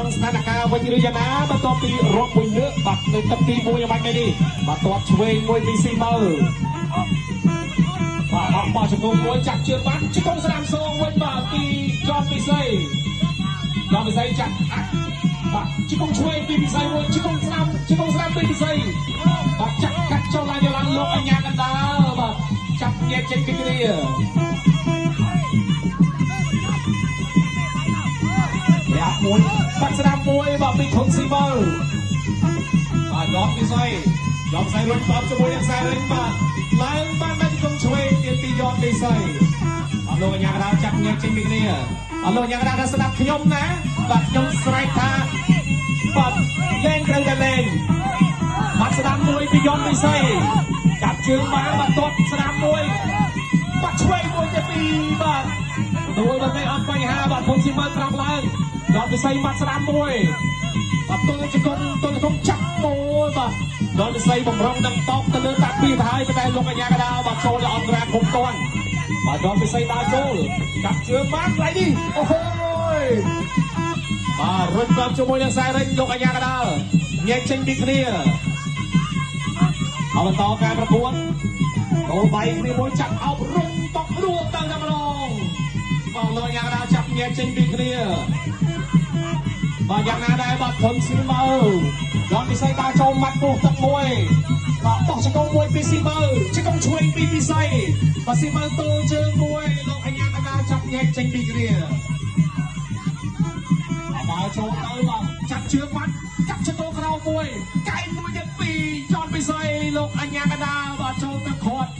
ក្នុងស្ថានភាពវិញឬយ៉ាងណា បន្ទាប់ពីរាប់មួយលើក បាទ នៅទឹកទី1យ៉ាងម៉េចនេះ បាទ តបឆ្វេងមួយពីស៊ីមើ បាទ អត់បោះជង្គង់មួយ ចាប់ជើងបាន ជង្គង់ស្ដាំសងវិញ បាទ ពីចនពិសី ចនពិសីចាក់អាក់ បាទ ជង្គង់ឆ្វេងពីពិសីមួយ ជង្គង់ស្ដាំ ជង្គង់ស្ដាំពីពិសី បាទ ចាក់កាត់ចុះឡើងយកឡើង លោកអញ្ញាកណ្ដាល បាទ ចាប់ញែកចេញពីគ្នា យ៉ាមួយ បាត់ស្ដាំមួយ បាទ ពីធុនស៊ីមើ បាទ យកពិសី យកខ្សែរុញ បាទ ជាមួយនឹងខ្សែរិញ បាទ ឡើងបានដល់ជង្គង់ឆ្វេងទៀតពីយកពិសី អរលោកអញ្ញាកណ្ដាលចាប់ញែកចេញពីគ្នា អរលោកអញ្ញាកណ្ដាលថាស្ដាប់ខ្ញុំណា បាទ ខ្ញុំស្រែកថា បាទ លេងត្រូវតែលេង បាត់ស្ដាំមួយពីយន្តពិសី ចាប់ជើងបាន បាទ ទាត់ស្ដាំមួយ បាត់ឆ្វេងមួយទៀតពី បាទ ដូចបាទ នេះអត់បញ្ហា បាទ ធុនស៊ីមើក្រោកឡើង យន្តពិសី បាត់ស្ដាំមួយ បាទ ទល់ជង្គង់ ទល់ជង្គង់ចាប់មួយ បាទ យន្តពិសីបំរុងនឹងតោកទៅលើតាពីទៅហើយ តែលោកអញ្ញាកដាល បាទ ចូលដល់អន្តរាគុំតាន់ បាទ យន្តពិសីដើរចូល ចាប់ជើងបានកន្លែងនេះ អូហូយ បាទ រុញប្រាប់ជាមួយនឹងខ្សែរិញ លោកអញ្ញាកដាលញែកចេញពីគ្នា អបន្តការប្រកួត ដូរបាយគ្នាមួយ ចាប់អោបរុញតក់រួទៅតែម្ដង បាទ លោកអញ្ញាកដាលចាប់ញែកចេញពីគ្នា បាទ យ៉ាងណាដែរ បាទ ធុនស៊ីមើយនពិសីដើរចូល ម៉ាត់ពោះទឹកមួយ បាទ បោះជង្គង់មួយពីស៊ីមើ ជង្គង់ឆ្វេងពីពិសី បាទ ស៊ីមើទល់ជើងមួយ លោកអញ្ញាកដាលចាប់ញែកចេញពីគ្នា ដើរចូលទៅ បាទ ចាប់ជើងបាត់ ចាប់ជង្គង់ក្រោមមួយ កែងមួយទៀតពីចនពិសី លោកអញ្ញាកដាល បាទ ចូលទៅខាត់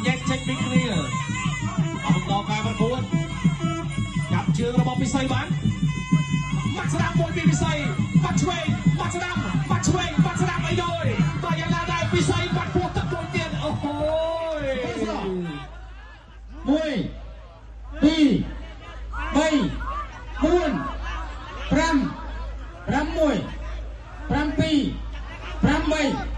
ញែកចេញពីគ្នា អបន្តការប្រកួត ចាប់ជើងរបស់ពិសីបាន បាត់ស្ដាំមួយពីពិសី បាត់ឆ្វេង បាត់ស្ដាំ បាត់ឆ្វេង បាត់ស្ដាំអីដោយ បាទ យ៉ាងណាដែរ ពិសីបាត់ពោះទឹកមួយទៀត អូហូយ 1 2 3 4 5 6 7 8